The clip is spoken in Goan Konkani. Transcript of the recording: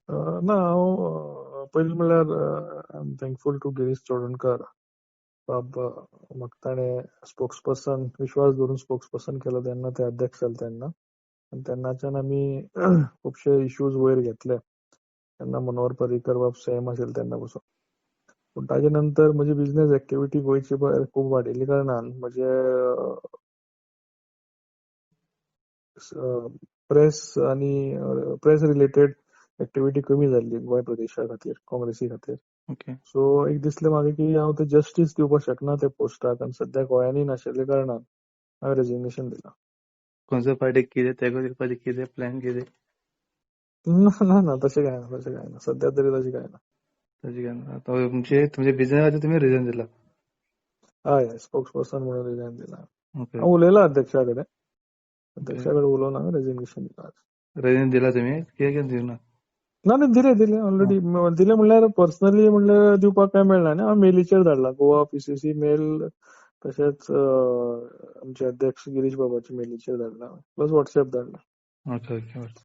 ना, हांव पयलीं म्हणल्यार I am thankful to Girish Chodankar बाब. म्हाका ताणें स्पोक्स पर्सन विश्वास दवरून स्पोक्स पर्सन केलो तेन्ना ते अध्यक्ष जाले तेन्ना. आनी तेन्नाच्यान आमी खुबशे इश्यूज वयर घेतले तेन्ना मनोहर पर्रीकर बाब सेम आशिल्ले तेन्ना पसून. पूण ताजे नंतर म्हजी बिझनेस एक्टिविटी गोंयचे भायर खूब वाडिल्ल्या कारणान म्हजे प्रेस आनी प्रेस रिलेटेड एक्टिविटी कमी जाल्ली गोंय प्रदेशा खातीर, काँग्रेसी खातीर. सो एक दिसलें म्हाका की हांव ते जस्टीस दिवपाक शकना त्या पोस्टाक, आनी सद्या गोंयांनी नाशिल्ल्या कारणान हांवें रेजिग्नेशन दिलां. खंयचो पार्टीक कितें तेंको दिवपाचें, कितें प्लॅन कितें? ना ना ना, तशें कांय ना, तशें कांय ना, सद्या तरी तशें कांय ना. तशें कांय ना. आतां तुमचे बिझनेस खातीर तुमी रिझायन दिलां? हय, स्पोक्स पर्सन म्हणून रिझायन दिलां. हांव उलयलां अध्यक्षा कडेन, अध्यक्षा कडेन उलोवन हांवें रेजिग्नेशन दिलां. रेजिग्नेशन दिलां तुमी? कितें कितें दिवना? ना ना, दिलें दिलें ऑलरेडी दिलें. म्हणल्यार पर्सनली म्हणल्यार दिवपाक काय मेळना न्ही, हांवें मेलीचेर धाडलां, गोवा पीसीसी मेल, तशेंच आमचे अध्यक्ष गिरीश बाबाचे मेलीचेर धाडलां, प्लस वॉट्सएप धाडलां. Okay okay.